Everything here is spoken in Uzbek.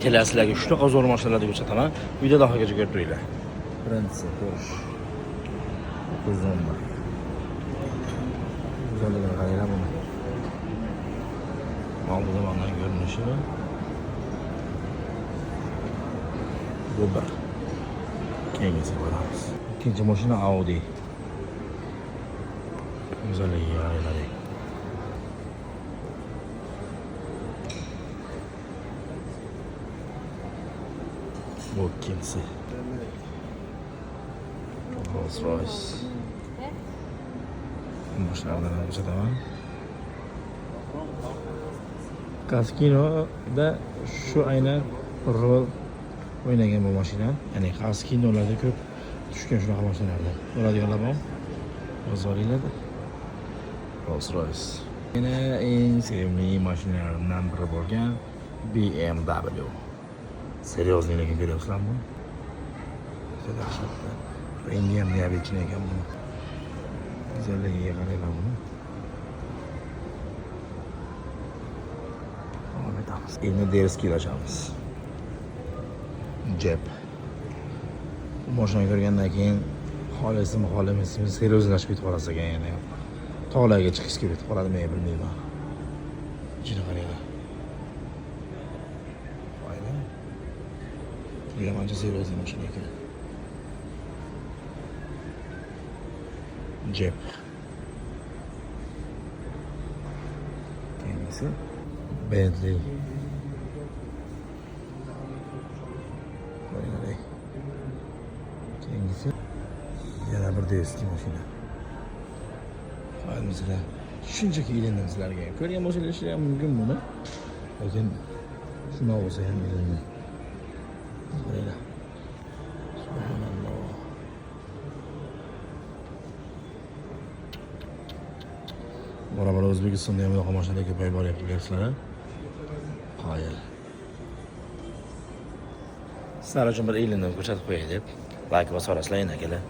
Kelasizlarga shunaqa zo'r mashinalarni ko'rsataman. Videoda oxirigacha ko'rib turinglar. Birinchisi Porsche 911. Go'zalligini qaranglar buni. Oldi tomondan ko'rinishi. Bu bir. Keyingisiga boramiz. Ikkinchi mashina Audi. Go'zalligiga qaranglar. Bu ikkinchisi. Rolls Royce. Mashinalardan ham ko'rsataman. Kaskinoda shu aynan rol o'ynagan bu mashina. Ya'ni kaskinolarda ko'p tushgan shunaqa mashinalarda. Ko'radiganlar bor. Yozib olinglar. Rolls Royce. Yana eng sevimli mashinalarimdan biri bo'lgan BMW. Серьезный lekin ko'ryapsizlarmi? Juda dahshatli. Rengi ham необычный ekan buni. Go'zalligiga qaranglar buni. Davom etamiz. Endi Derzki'ni ochamiz. Jeb. Bu mashinani ko'rgandan keyin xohlaysizmi, xohlamaysizmi, серьезныйлashib ketib qolasiz ekan yana ham. Tog'larga chiqish kelib ketib qoladi, men bilmayman. Ichini qaranglar. Voyla. Bu ham ancha серьезный mashina ekan. Jeb. Keyingisi Bentley. Voyla. Keyingisi yana bir Derzki mashina. Qo'yamizlar. Shunchaki ilindim sizlarga. Ko'rgan bo'lsangiz ham mumkin buni. Lekin shundoq bo'lsa ham ilindim. Qaranglar. Subhanalloh. Bora bora O'zbekistonda ham bunaqa mashinalar ko'payib boryapti, bilyapsizlar-a? Qoyil. Sizlar uchun bir ilindim ko'rsatib qo'yay deb. Like bosib olasizlar endi akalar.